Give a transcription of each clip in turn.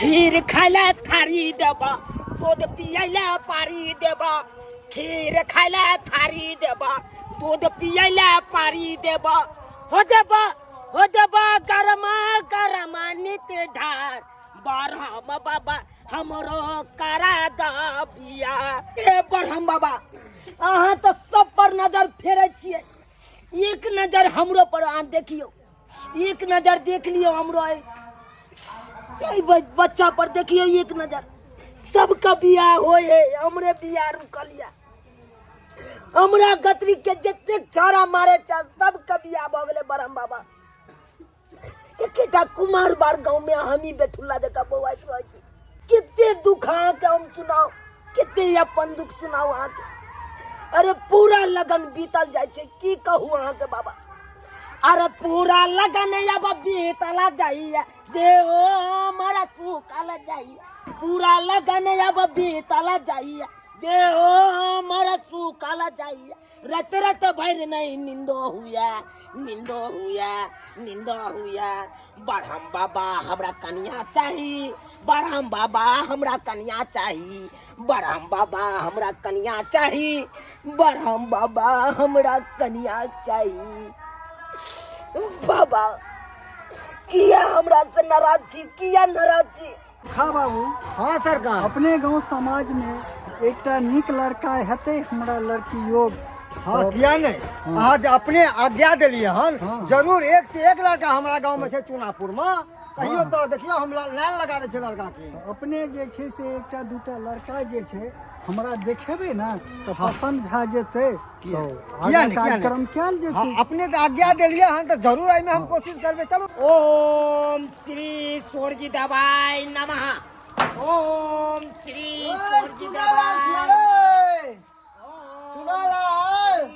खीर खाय लए थारी देबा, दूध पियै लए पारी देबा। खीर खाय लए थारी देबा, दूध पियै लए पारी देबा। हो देबा, हो देबा गरमा गरमा नित ढार। बरहम बाबा हमरो करा द बिया। ए बरहम बाबा, अहाँ तऽ सब पर नजर फेरै छियै, एक नजर हमरो पर अहाँ देखियौ, एक नजर देख लियौ हमरो। एहि बच्चा पर देखियौ एक नजर। सबके बियाह होय है, हमरे बियाह रुकल या। हमरा गतरी के जतेक छौड़ा मारे छ सबके बियाह भऽ गेलै। बरहम बाबा, एकेटा कुमार बार गाँव में हमी बेठुल्ला जकाँ बौआइत रहै छी। कते दुख अहाँके हम सुनाउ, कते अपन दुख सुनाउ अहाँके। अरे पूरा लगन बीतल जाइ छै, की कहू अहाँके बाबा। अरे पूरा लगन अब बीतल जाइए, देहो हमारा सूखल जाइए। पूरा लगन अब बीतल जाइए, देहो हमारा सूखल जाइए। रात रात भरि नहीं निंदो हुआ, निंदो हुआ, निंदो हुआ। बरहम बाबा हमरा कनिया चाही, बरहम बाबा हमरा कनिया चाही, बरहम बाबा हमरा कनिया चाही, बरहम बाबा हमरा कनिया चाही। बाबा किया हमरा से नाराज छी, किया नाराज छी? खा बाबू। हाँ सरकार। अपने गांव समाज में एकटा नीक लड़का हेतै हमरा लड़की योग। हाँ किया नहीं, अहाँ जे अपने आज्ञा देलियै हन, जरूर एक से एक लड़का हमरा गांव में छै चुनापुर में। कहियो तो देखियो हम लाइन लगा दै छै लड़का के। अपने जे छै से एकटा दूटा लड़का जे छै हमरा देखेबै ने तऽ पसन्द भए जेतै तऽ किया आगाँ नहि, किया नहि? कार्यक्रम कयल जेतै। हाँ, अपने तऽ आज्ञा देलियै हन तऽ जरूर एहिमे हम कोशिश करबै। चलू। ओम श्री सूर्य देवाय नमः। ओम श्री सूर्य देवाय,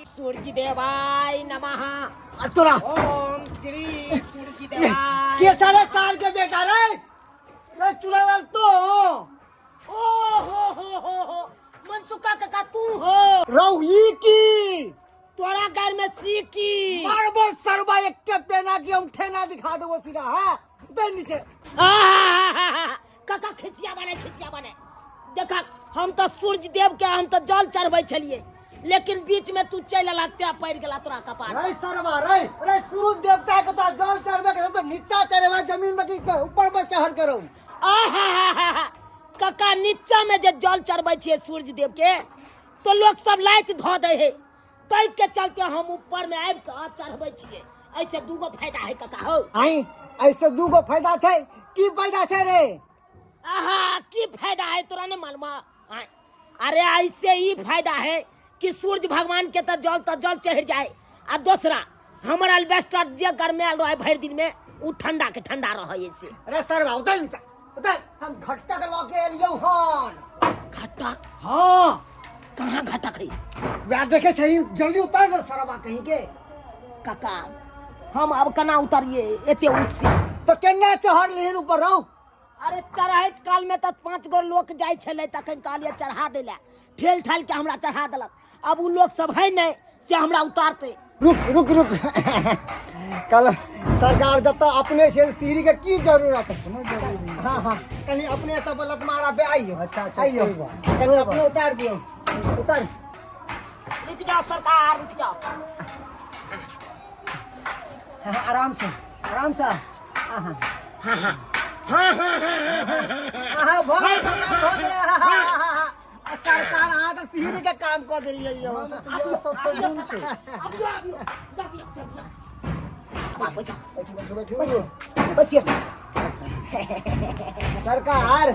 सूर्य देवाय नमः। तोरा ओम श्री सूर्य देवाय। के सारे साल के बेटा रे, रे चुनाव तो ओ हो हो हो हो, मनसुखा काका तू हो। रौही की तोरा घर में सीकी मारबो सरबा एक के पेना की हम ठेना दिखा देबो सीधा। है उतर नीचे। आहाहाहा, काका खिसिया बने, खिसिया बने। देखा हम तो सूर्य देव के हम तो जल चढ़बै छलिए, लेकिन बीच में तू चलि अला तें पड़ि गेला तोरा कपार। रे सरबा रे, रे सूरज देवता के तो जल चढ़बे के तो नीचा चढ़ेबा जमीन में की ऊपर पर चढ़ करो। आहाहाहा, काका नीचा में जे जल चढ़बै छियै सूर्य देव के तो लोग सब लाइट धऽ दै है, तै के चलते हम ऊपर में आबि कऽ चढ़बै छियै। ऐसे दूगो फायदा है काका हो। आई ऐसे दूगो फायदा छै, की फायदा छै रे? आहा की फायदा है तोरा नहीं मालूम? आय, अरे ऐसे ही फायदा है कि सूर्य भगवान के तो जल तो जल चढ़ जाए, आ दूसरा हमर अल्बेस्टर जे गरमायल रहे भरि दिन में उ ठंडा के ठंडा रहे ऐसे। अरे सर उतर नीचा उतर, हम घटक लऽ के एलियौ हन। घटक? हाँ। कहाँ घटक है? वएह देखे छही, जल्दी उतर ने सरवा कहीं के। काका हम अब केना उतरिए एते ऊँच से? तो केना चढ़ लिहन ऊपर रहो? अरे चढ़ैत काल में तऽ 5 गो लोक जाइ छलै तखन कहलियै चढ़ा दै लए, ठेल ठाल के हमरा चढ़ा देलक। अब उ लोक सब है नहीं से हमरा उतारते। रुक रुक रुक, कल सरकार जब तक अपने से सीढ़ी के की जरूरत है? कोनो जरूरी नहीं। हाँ हाँ, कहीं अपने तब लत मारा बे आइयो। अच्छा, अच्छा, आइयो। कोई बात। कहीं अपने उतार दियो, उतार। रुक जाओ सरकार, रुक जाओ। हाँ, आराम से, आराम से। हाँ हाँ हाँ हाँ हाँ हाँ हाँ हाँ, भऽ गेल सरकार, भऽ गेल। हाँ, हाँ, हाँ, हाँ। आ सरकार अहाँ तऽ सीढ़ी के काम कऽ देलियै यौ। इएह सब तऽ गुण छै। अबियो अबियो, जा दियो, जा दियो। आ, पैसा। बैठू बैठू बैठू। बसियो सर। सरकार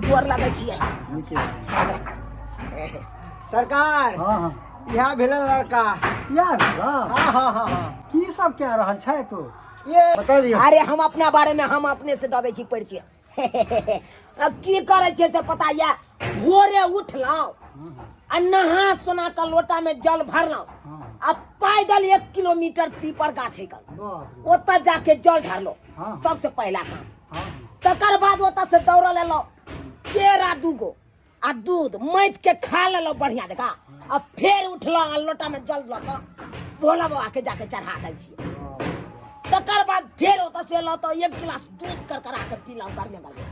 गोर लगै छियै। नीके छै। सरकार। हाँ हाँ। इएह भेलै लड़का। इएह भेला? हाँ हाँ हाँ हाँ। की सब कए रहल छै तू? ये बतबियौ। अरे हम अपना बारे में हम अपने से दऽ दै छी परिचय। अब की करै छै से पता या? भोरे उठलहुँ आ नहा सोना के लोटा में जल भरलहुँ आ पैदल 1 किलोमीटर पीपर गाछ है बाप रे। ओतऽ जाके जल ढारलहुँ। सबसे पहला काम। तकर बाद ओतऽ से दौड़ल एलहुँ, केरा 2 आ दूध मथि के खा लेलहुँ बढ़िया जकाँ, आ फेर उठलहुँ आ लोटा में जल लऽ कऽ भोला बाबा के जाके चढ़ा दै छियै। तकर बाद फेर ओतऽ से एलहुँ तऽ एक गिलास दूध करकरा के पीलहुँ गरमे गरमे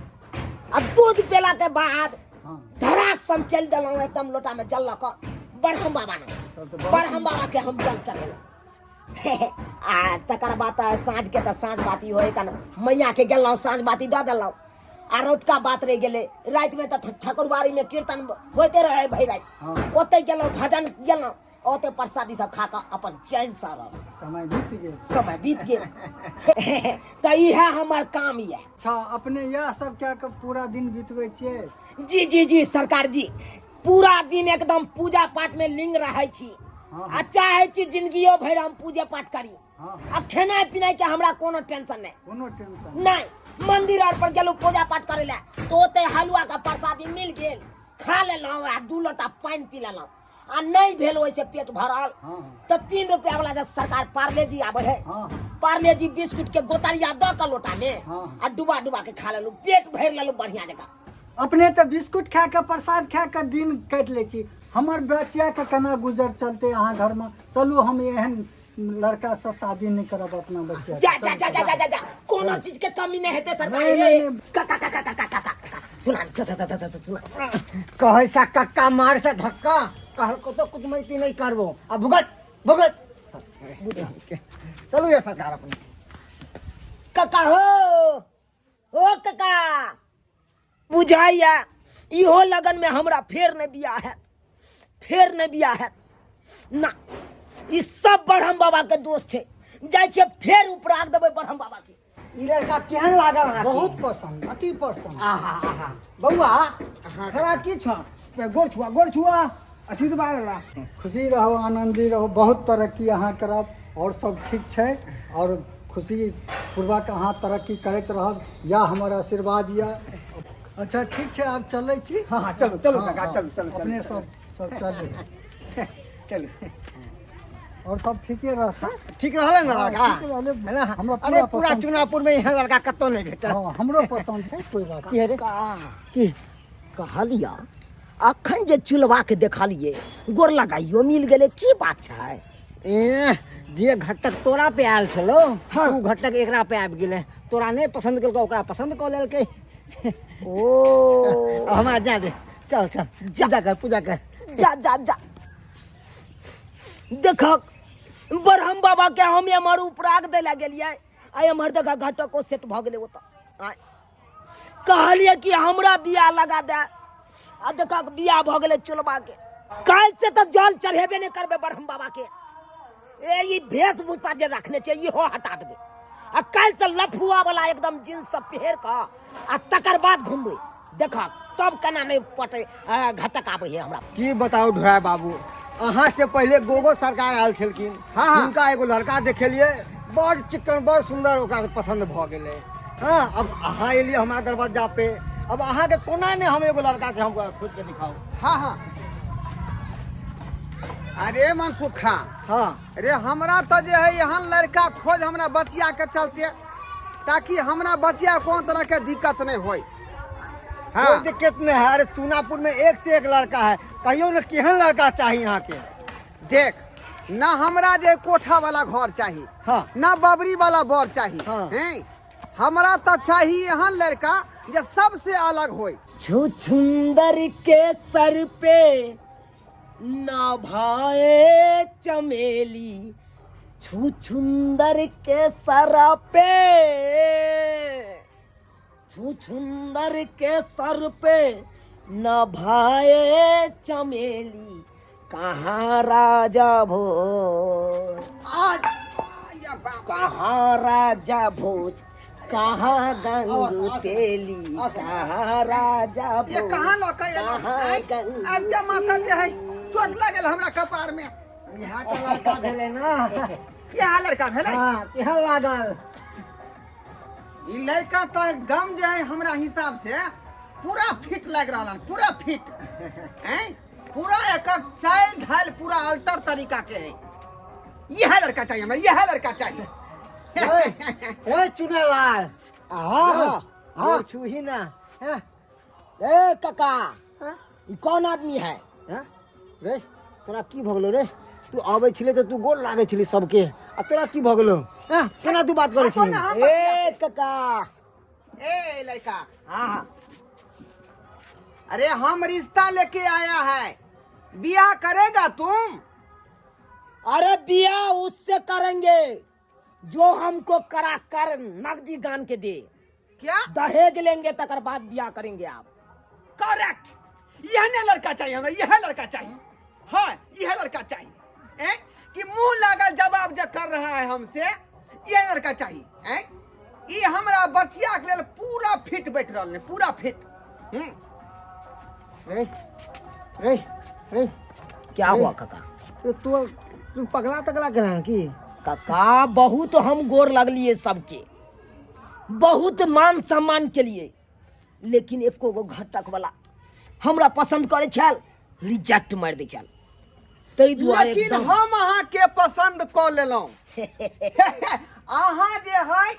आ दूध पीला के बाद हँ धराक सन चलि देलहुँ एकदम लोटा में जल लऽ कऽ ब्रह्म बाबा ने तब तऽ बहुत ब्रह्म बाबा के हम जल चढ़ेलहुँ आ तकर बाद तऽ साँझके तऽ साँझ बाती होइ कन मैयाके गेलहुँ साँझ बाती दऽ देलहुँ आ रौतका बात रहि गेलै रातिमे तऽ ठाकुरबाड़ीमे कीर्तन होइते रहै भरि राति हँ। ओतहि गेलहुँ भजन गेलहुँ ओतहि प्रसादी सब खा कऽ अपन चैनसँ रहलहुँ समय बीत गेल समय बीत गेल तऽ इएह हमर काम यऽ अच्छा अपने इएह सब कए कऽ पूरा दिन बितबै छियै जी जी जी सरकार जी पूरा दिन एकदम पूजा पाठ में लिंग रहै छी हाँ। आ चाहै छी जिंदगियो भरि हम पूजे पाठ करी हाँ। आ खेनाइ पिनाइ के हमरा कोनो टेंशन नहि कोनो टेंशन नहि मंदिर आर पर गेलहुँ पूजा पाठ करे लए तऽ ओतै हलुआ के प्रसादी मिल गेल खा लेलहुँ आ दू लोटा पानि पी लेलहुँ आ नहि भेल ओहिसँ पेट भरल हाँ। तऽ 3 रुपया वाला जे सरकार पार्ले जी आबै है हाँ। पार्ले जी बिस्कुट के गोतरिया दऽ कऽ लोटा में हाँ। आ डुबा डुबा के खा लेलहुँ पेट भरि लेलहुँ बढ़िआँ जकाँ अपने तऽ बिस्कुट खा कऽ प्रसाद खा कऽ दिन काटि लै छी हमर बचियाके केना गुजर चलतै अहाँ घरमे चलू हम एहन लड़कासँ शादी नहि करब अपना बचिया जा जा जा जा जा जा जा कोनो चीज के कमी नहीं हेतै सरकार नहीं, नहीं, नहीं। काका काका काका काका काका सुना सुना सुना सुना सुना कहै सा कक्का मार से धक्का कहलको तो कुटमैती नहीं करबो आ भुगत भुगत चलू ये सरकार अपने काका हो ओ काका बुझाइया इहो लगन में हमरा फेर नहीं बियाह है फेर नहीं बियाह है ना ई सब ब्रह्म बाबा के दोष छै जाइ छियै फेर उपराग देबै ब्रह्म बाबा के ई लड़का केहन लागल अहाँके? बहुत पसंद अति पसंद आहा आहा बौआ खड़ा की छ गोर छुआ गोर छुआ आशीर्वाद ला खुशी रहू आनंदी रहू बहुत तरक्की अहाँ करब आओर सब ठीक छै आओर खुशी पूर्वक अहाँ तरक्की करैत रहब या हमर आशीर्वाद यऽ अच्छा ठीक छै आब चलै छी हाँ हाँ चलू चलू हाँ, काका हाँ, चलू चलू अपने सब सब चलू चलू आओर सब ठीके रहतै ठीक रहलै ने हाँ, लड़का ठीक रहलै। है ना? हमरा अरे पूरा पूरा पसंद छै। चुनापुर में एहन लड़का कतौ नहीं भेटल हँ हमरो पसन्द छै कोइ बात की रे की कहलिया अखन जे चुलवा के देखलिए गोर लगाइयो मिल गेलै की बात छै ए जे घटक तोरा पे आयल छलो हाँ। उ घटक एकरा पे आबि गेलै तोरा नहि पसंद केलकै ओकरा पसंद कऽ लेलकै ओ अब हमरा जा दे चल चल जा। पूजा कर पूजा कर जा जा जा देखक ब्रह्म बाबा के हम एम्हर उपराग दै लए गेलियै आ एम्हर देखा घटको सेट भऽ गेलै ओतऽ आँय। कहलियै कि हमरा बियाह लगा दे आ देखक बियाह भऽ गेलै चोलबा के काल्हि से तऽ जल चढ़ेबे नहि करबै ब्रह्म बाबा के ए ई वेशभूषा जे रखने छै इहो हटा देबै आ काल्हि से लफुआ वाला एकदम जींस सब पहिर कऽ आ तकर बाद घुमबै देखक तब केना नहि पटे घटक आबै है हमरा की बताउ ढोरा बाबू अहाँ से पहिले गोगो सरकार आयल छलखिन हाँ, हाँ। हुनका एगो लड़का देखेलिए बड़ चिकन बड़ सुंदर ओकरा से पसंद भऽ गेलै हाँ अब अहाँ एलियै हमरा दरवाजा पे अब अहाँके कोना नहि हम एगो लड़का से हम खोज के दिखाउ हाँ हाँ अरे मनसुखा हाँ अरे हमरा तऽ जे है एहन लड़का खोज हमरा बचिया के चलते ताकि हमरा बचिया कोनो तरह के दिक्कत नहीं होय हाँ कोई दिक्कत नहीं है अरे चुनापुर में एक से एक लड़का है कहियो ने केहन लड़का चाहिए यहाँ के देख ना हमरा जे कोठा वाला घर चाही हाँ। ना बबरी वाला बर चाही हाँ। हैं हमरा तऽ चाही एहन लड़का जे सबसे अलग होय छुछुंदर के सर पे ना भाए चमेली छुछुंदर के सर पे छुछुंदर के सर पे न भाए चमेली कहाँ राजा भोज कहाँ राजा भोज कहाँ गंगू तेली कहाँ राजा ये भोज कहाँ लऽ के एलहुँ? कहाँ आँय? गंगू आब जे माथा जे है चोट लागल हमरा कपार में यहाँ के लड़का भेलै ना इएह लड़का भेलै हाँ केहन लागल ई लड़का तऽ एकदम जे है हमरा हिसाब से पूरा फिट लागि रहल हन पूरा फिट हैं पूरा एकर चाल ढाल पूरा अल्टर तरीका के है यह लड़का चाहिए हमरा यह लड़का चाहिए रे रे चुनालाल हाँ हाँ छूही ना हाँ ए काका ई कौन आदमी है हाँ? रे तोरा की भऽ गेलौ रे तू अबै छलै तऽ तू गोर लागै छली सबके आ तोरा की भऽ गेलौ हाँ, केना तू बात करै छी ना हम ए काका। ए लड़का। हाँ हाँ। अरे हम रिश्ता लेके आया है, बियाह करेगा तुम? अरे बियाह उससे करेंगे जो हमको करा कर नकदी गान के दे। क्या? दहेज लेंगे तकर बाद बियाह करेंगे आप। करेक्ट, यह ने लड़का चाहिए हमरा, यह लड़का चाहिए। हाँ यह लड़का चाहिए। ए? कि मुंह लागल जवाब जो कर रहा है हमसे, यह लड़का चाहिए। ए? ई हमरा बचिया के लेल पूरा फिट बैठ रहल ने, पूरा फिट। रे रे रे। क्या हुआ काका? ये तू तू पगला तगला गेल हन की? काका बहुत हम गोर लगलिए सबके, बहुत मान सम्मान के लिए, लेकिन एको गो घटक वाला हमरा पसंद करे छल रिजेक्ट मार दे छल, ताहि दुआरे लेकिन एकदम- हम अहाँ के पसंद कऽ लेलहुँ। अहाँ जे है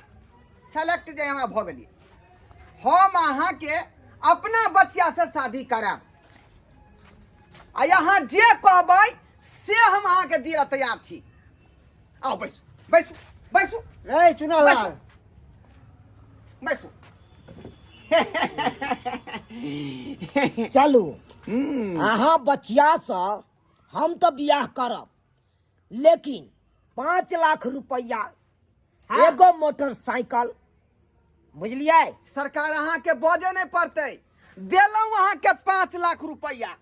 सेलेक्ट जे हमरा भऽ गेलियै, हम अहाँ के अपना बचिया से शादी करायब आ यहाँ जे कहबै से हम अहाँ के दिअ तैयार छी। आउ बैसू बैसू बैसू। रे चुनालाल बैसू। चलू अहाँ बचिया से हम तो बियाह करब, लेकिन 5 लाख रुपया, एगो मोटरसाइकिल, बुझलियै? सरकार अहाँ के बजे नहीं पड़तै, देलहुँ अहाँ के 5 लाख रुपया,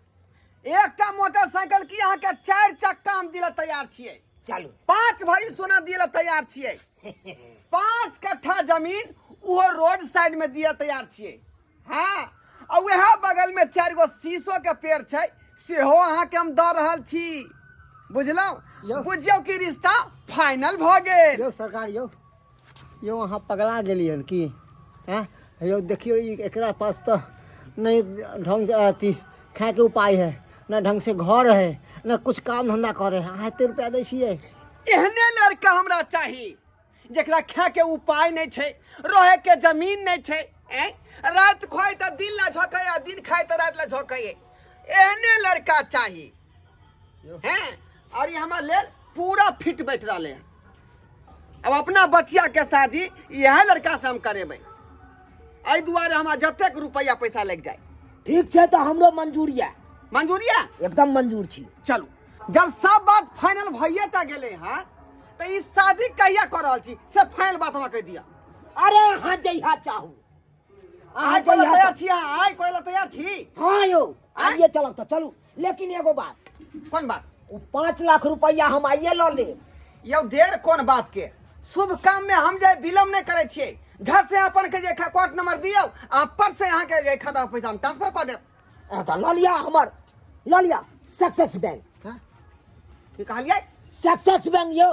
एकटा मोटरसाइकिल की अहाँ के 4 चक्का हम दिला तैयार छियै। चलू। 5 भरी सोना दिला तैयार छियै, 5 कट्ठा जमीन उहो रोड साइड में दिया तैयार छियै। हाँ आ वएह बगल में 4 गो शीशो के पेड़ छै, सेहो अहाँ के हम दऽ रहल छी। बुझलहुँ? यौ। बुझियौ कि रिश्ता फाइनल भऽ गेल। यौ सरकार यौ, यौ अहाँ पगला गेलियै हन की? हैं यौ देखियौ ई एकरा पास तऽ नहि ढंग से अथी खायके उपाय है, न ढंग से घर है, न कुछ काम धंधा करे है, अहाँ एते रुपया दै छियै? एहने लड़का हमरा चाही जकरा खायके उपाय नहि छै, रहैके जमीन नहि छै, राति खाय तऽ दिन ला झोकै आ दिन खाय तऽ राति ला झोकै, एहने लड़का चाही। हैं और ये हमारे लेल पूरा फिट बैठ रहा है। अब अपना बचिया के शादी यह लड़का से हम करेबै, एहि दुआरे हमरा जतेक रुपया पैसा लागि जाए। ठीक छै तऽ हमरो मंजूर यऽ। मंजूर यऽ? एकदम मंजूर छी। चलू जब सब बात फाइनल भइए टा गेलै हँ तऽ ई शादी कहिया कऽ रहल छी से फाइनल बात हमरा कहि दिअ। अरे अहाँ जहिया चाहू। अहाँ आइ कोइ जहिया तैयार चाहू। छी? अहाँ आइ कोइ तैयार छी? हाँ यौ आइए चलब तऽ चलू, लेकिन एगो बात। कोन बात? ओ 5 लाख रुपया हम आइए लऽ लेब। यौ देर कोन बात के, शुभ काम में हम जे विलम्ब नहीं करे छियै, झट से अपन के जे अकाउंट नंबर दियौ आ पर से अहाँ के जे खाता पैसा हम ट्रांसफर कऽ देब। अहाँ तऽ लऽ लिअ हमर, लऽ लिअ सक्सेस बैंक। हाँ? की कहलियै? सक्सेस बैंक यौ।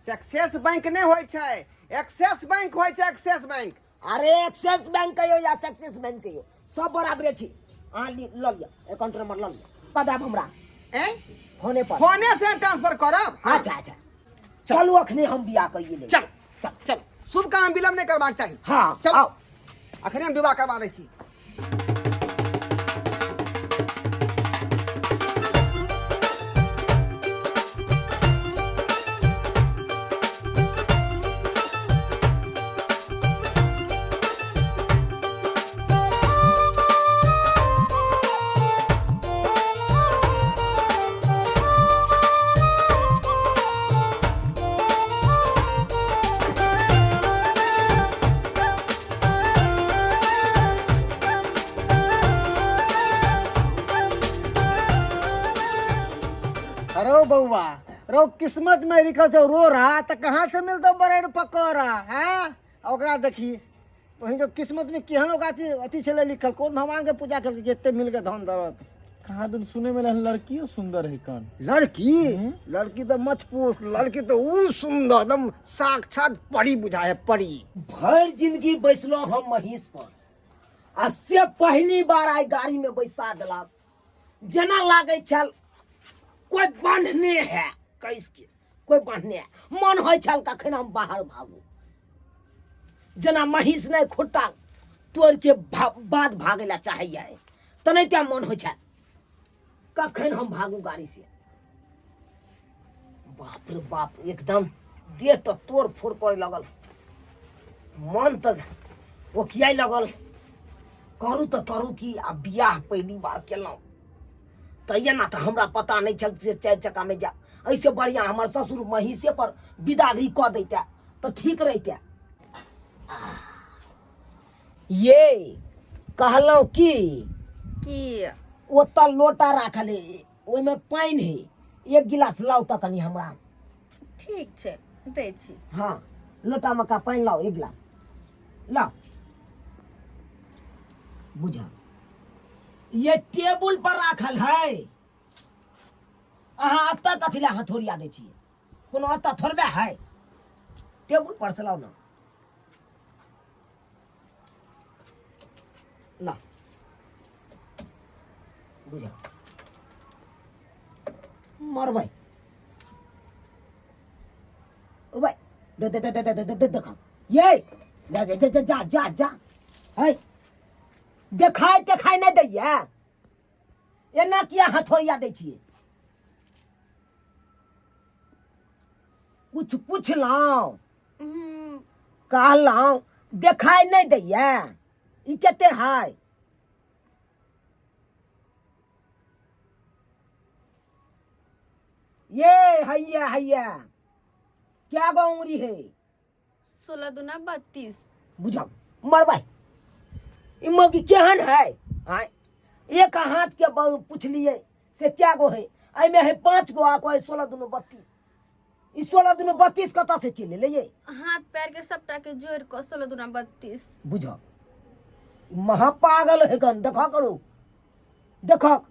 सक्सेस बैंक नहीं होइ छै, एक्सेस बैंक होइ छै, एक्सेस बैंक। अरे एक्सेस बैंक कहियो या सक्सेस बैंक कहियो सब बराबरे छी। अहाँ लऽ लिअ अकाउंट नंबर लऽ लिअ, कऽ देब हमरा ए फोने पर। फोने से ट्रांसफर करब? अच्छा अच्छा चलू अखने हम बियाह कइए लेब। चल चल चल, शुभ काम विलम्ब नहीं करबाक चाही। हाँ, चल आओ। अखने हम विवाह करबा दै छी। अरे बउआ रो किस्मत में लिखल छौ रो रहा तो कहाँ से मिलतो ब्रेड पकौड़ा? हैं ओकरा देखी वही जो किस्मत में केहन ओकरा अथी छलै लिखल, कोन भगवान के पूजा करके जते मिल के धन दौलत। कहाँ दिन सुने में रहल लड़कियों सुंदर है कन। लड़की? लड़की तो मत पूछ, लड़की तो ऊ सुंदर एकदम साक्षात परी बुझाए है, परी। भर जिंदगी बैसलो हम महीष पर आ से पहली बार आइ गाड़ी में बैसा देलक, जेना लागै छल कोई बांधने है, कैस के कोई बांधने है, मन होइ छल कखन हम बाहर भागू, जेना महीष नहि खुट्टा तोड़ के बाद भागै ला चाहैया तेनाहिते मन होइ छल कखन हम भागू गाड़ी से। बाप रे बाप एकदम देह तऽ तोड़ फोड़ करे लगल, मन तऽ ओकियाइ लगल। करू तऽ करू की, आ बियाह पहली बार केलहुँ तऽ एना तऽ हमरा पता नहि छल से चारि चक्कामे जा। एहिसँ बढ़िआँ हमर ससुर महीसे पर विदागरी कऽ दैते तऽ ठीक रहिते। ये कहलहुँ की की ओतऽ लोटा राखल है, ओहिमे पानि है, एक गिलास लाउ तऽ कनि हमरा। ठीक छै, दै छी। हाँ, लोटामे का पानि लाउ, एक गिलास लाउ। बुझा, ये टेबुल पर राखल है। अहाँ एतऽ कथी लए हथौड़िया दै छियै? कोनो एतऽ थोड़बे है? टेबुल पर से लाउ ने। ला, बुझा, मरबै ओबै दे दे दे दे दे दे दे देखा ये जा जा जा जा जा जा है देखाय देखाय नहि दैया। एना किया हथौड़िया दै छियै? कुछ पुछलहुँ, कहलहुँ देखाय नहि दैया, ई कते है? ये हैया हैया क्या गो उंगली है? 16 दूना 32। बुझाओ, मरबै ई मौगी केहन है? आँय, एक हाथ के पुछलियै से क्या गो है? एहिमे है 5 गो, आ कहै 16 दूनो 32। ई 16 दूनो 32 कतऽ से चलि एलै ये? हाथ पैर के सबटा के जोड़ कऽ 16 दूना 32। बुझ, महा पागल है कन। देखा करू, देखक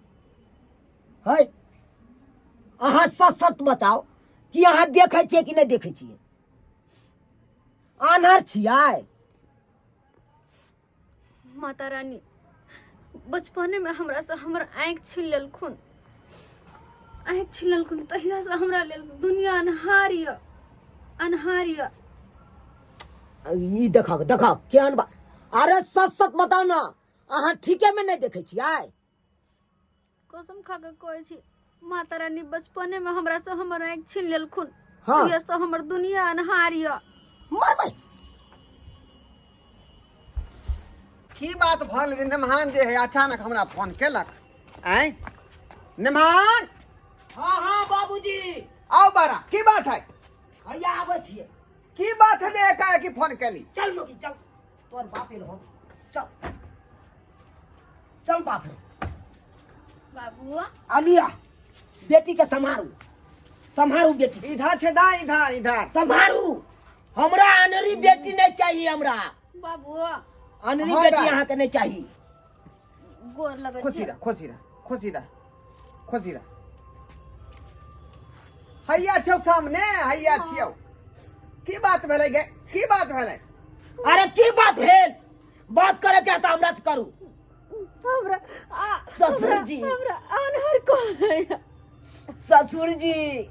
है। अहाँ सच सच बताओ कि अहाँ देखै छियै कि नहि देखै छियै? आन्हर छियै? माता रानी बचपने में हमरा से हमर आँखि छीन लेलखुन, आँखि छीन लेलखुन, तहिया से हमरा लेल दुनिया अन्हार यऽ, अन्हार यऽ। ई देखक देखक केहन बात। अरे सच सच बताउ ने, अहाँ ठीके में नहि देखै छियै? कसम खा के कहै छी माता रानी, बचपने में हमरा से हमर आँखि छीन लेलखुन। हाँ। तहिया से हमर दुनिया अन्हार यऽ। मरबै। की बात भल जे नेमहान जे है अचानक हमरा फोन केलक? आँय नेमहान! हाँ हाँ बाबूजी। आओ बारा, की बात है? हैया आबै छियै। की बात है जे एकाएकी फोन केली? चल मोगी चल, तोर बाप एल हो, चल चल बाप रे। बाबू आलिया, बेटी के सम्हारू, सम्हारू बेटी। इधर छे दा, इधर इधर सम्हारू। हमरा अनरी बेटी नहीं चाहिए हमरा। बाबू अनरी हाँ बेटी दाई। अहाँ के नहीं चाहिए। गोर लगै खुशी छी। रह, खुशी रह, खुशी रह, खुशी रह। हैया छौ सामने, हैया छियौ। की बात भेलै गे? की बात भेलै? अरे की बात भेल? बात करे के तऽ हमरा से करू। हमरा ससुर जी। हमरा अनहर कहै। ससुर जी,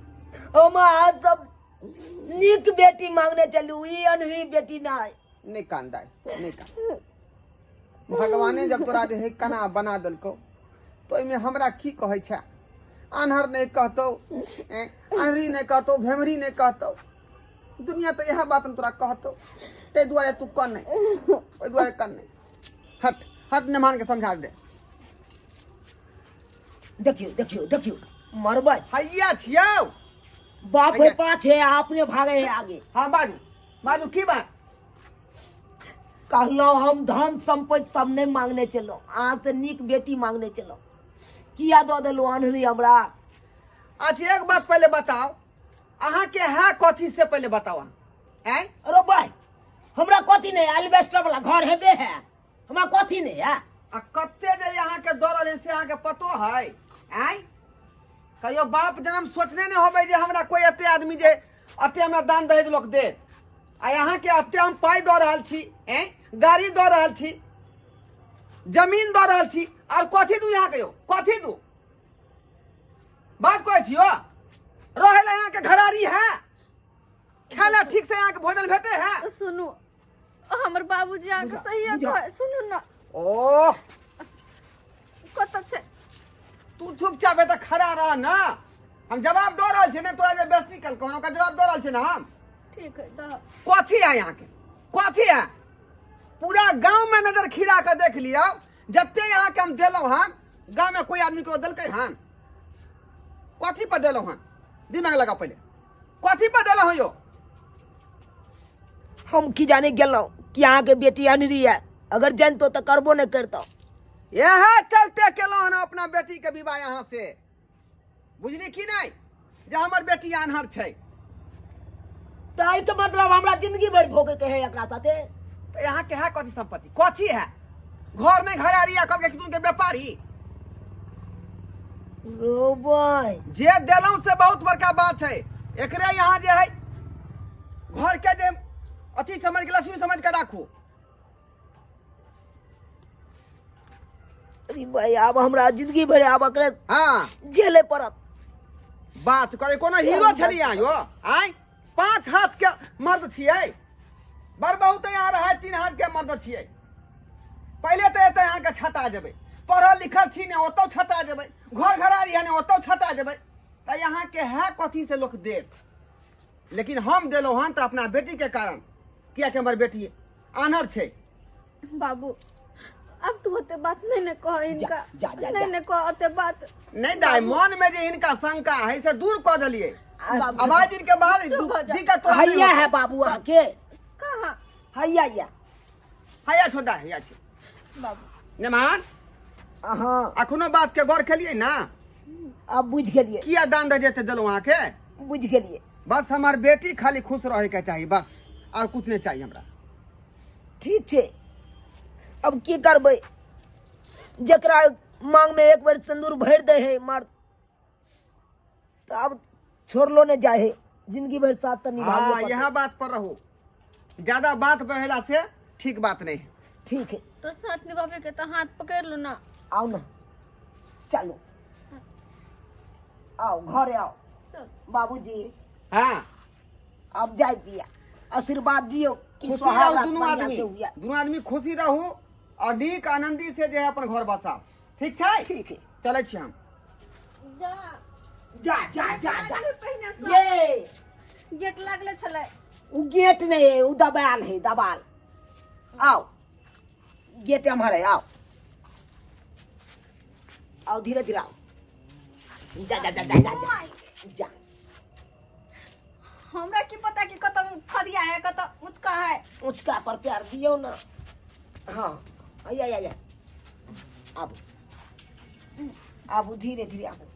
हम अहाँ सब नीक बेटी मांगने चलू, ई अनही बेटी नहीं। नहीं कान दाई, नहीं कान। भगवाने जब तोरा जे है कना बना देलकौ तो एहिमे हमरा की कहै छै? आन्हर नहीं कहतौ, अनहरी नहीं कहतौ, भेमरी नहीं कहतौ, दुनिया तऽ इएह बात हम तोरा कहतौ। ताहि दुआरे तू कन नहीं, ओहि दुआरे कन नहीं। हट हट, नेमान के समझा दे। देखियो देखियो देखियो, मरबै। हैया छियौ। बाप है हैया। पाछे, आपने भागे है आगे। हाँ बाजू बाजू, की बात? कहलहुँ हम धन संपत्ति सब नहीं मांगने चलो, अहाँ से नीक बेटी मांगने चलो, किया दऽ देलहुँ अनहरी हमरा? अच्छा एक बात पहले बताओ, अहाँ के है कथी से पहले बताओ अहाँ। आँय? अरे भाई, हमरा कथी नहीं, एल्बेस्टर वाला घर हेबे है, हमरा कथी नहीं है। आ कते जे अहाँ के दौड़ल है से अहाँ के पतो है? आँय? कहियो बाप जन्म सोचने नहीं होबै जे हमरा कोई एते आदमी जे एते हमरा दान दहेज लोक देत। आ अहाँ के एते हम पाइ दऽ रहल छी, आँय? गाड़ी दऽ रहल छी, जमीन दऽ रहल छी, और कथी दू अहाँ के यौ? कथी दू? बात कहै छी यौ, रहै लए अहाँ के घरारी है, खाय लए ठीक से अहाँ के भोजन भेटै है। सुनू, हमर बाबूजी अहाँके सही कहै, सुनू न। ओह, कतऽ छै? तू चुपचाप एतऽ खड़ा रह न, हम जवाब दऽ रहल छी ने तोरा जे बेसी कल कोनो का जवाब दऽ रहल छी ने हम। ठीक है दह कथी है यहाँ के कथी है पूरा गांव में नजर खिरा के देख लियो जते यहाँ के हम देलहुँ हन गांव में कोई आदमी को देलकै हन कथी पर देलहुँ हन दिमाग लगाओ पहले कथी पर देलहुँ यो हम की जाने गेलहुँ कि अहाँके बेटी अनरी है अगर जानतो तऽ करबो नहि करतो यह चलते केलहुँ हन अपना बेटी के विवाह यहाँ से बुझली की नहि जे हमर बेटी आन्हर छै तऽ एहिके मतलब हमरा जिंदगी भरि भोगे के है एकरा साथे तऽ यहाँ के है कथी संपत्ति कथी है घर नहीं घर आ कहलकै कि के व्यापारी रो भाई जे देलहुँ से बहुत बड़का बात छै एकरे यहाँ जे है घर के जे अथी समझ के लक्ष्मी समझ के राखू अरे भाई आब हमरा जिंदगी भरि आब एकरे हाँ झेले पड़त बात करे कोनो हीरो छलियै अहाँ यो आँय पाँच हाथ के मर्द छियै बड़ बहुत यहाँ रहै तीन हाथ के मर्द छियै पहिले तऽ एतऽ अहाँके छता जेबै पढ़ल लिखल छी ने ओतौ छता जेबै घर घरारी है ने ओतौ छता जेबै तऽ अहाँके है कथी से लोक देत लेकिन हम देलहुँ हन तऽ अपना बेटीके कारण कियाकि हमर बेटी आनर छै बाबू अब तू ओते बात नहीं ने कह इनका जा, जा, नहीं जा। ने कह ओते बात नहीं दाई मन में जे हिनका शंका है से दूर कऽ देलियै बाबू। अब आइ दिन के बाद चुप हो जा। दिक्कत तोरा नहीं हैया होतौ। है बाबू अहाँके कहाँ हैया या हैया छौ दाई हैया छौ बाबू नेमान अहाँ अखनो बात के गौर केलियै ना अब बुझि गेलियै किया दान दे जेते देलहुँ अहाँके बुझि गेलियै बस हमर बेटी खाली खुश रहे के चाही बस और कुछ नहीं चाहिए हमरा ठीक छै अब की करबै जकरा मांग में एक बेर सिंदूर भरि दै है मर्द तऽ आब छोड़लो नहि जाइ है जिंदगी भरि साथ तऽ निभाबे हाँ पड़तै। यह बात पर रहो ज्यादा बात बहेला से ठीक बात नहीं है ठीक है तो साथ निभावे के तो हाथ पकड़ लो ना आओ ना चलो आओ घरे आओ चल। बाबूजी हाँ अब जाय दिया आशीर्वाद दियो कि खुशी सोहाग रहू रात दुनू बढ़िया आदमी से हुआ दुनू आदमी खुशी रहू और नीक आनंदी से जे है अपन घर बसाओ ठीक छै ठीक है चलै छी हम जा जा जा जा जा पहिने से ये गेट लागले छलै उ गेट नहीं है उ दबाल है दबाल आओ गेट हमारे है आओ आओ धीरे धीरे आओ जा जा जा जा जा जा जा हमरा की पता कि कत खदिया है कत ऊंचका है ऊंचका पर प्यार दियो ना हाँ आया आया आया आबू आबू धीरे धीरे आबू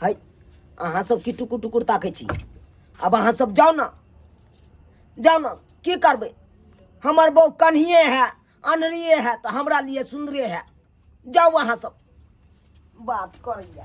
हाय अहाँ सब की टुकुर टुकुर ताकै छी आब अहाँ सब जाउ ने जाउ ने की करबै हमर बहू कन्हिए है अनरिए है तऽ हमरा लिए सुन्दरे है जाउ अहाँ सब बात करैया।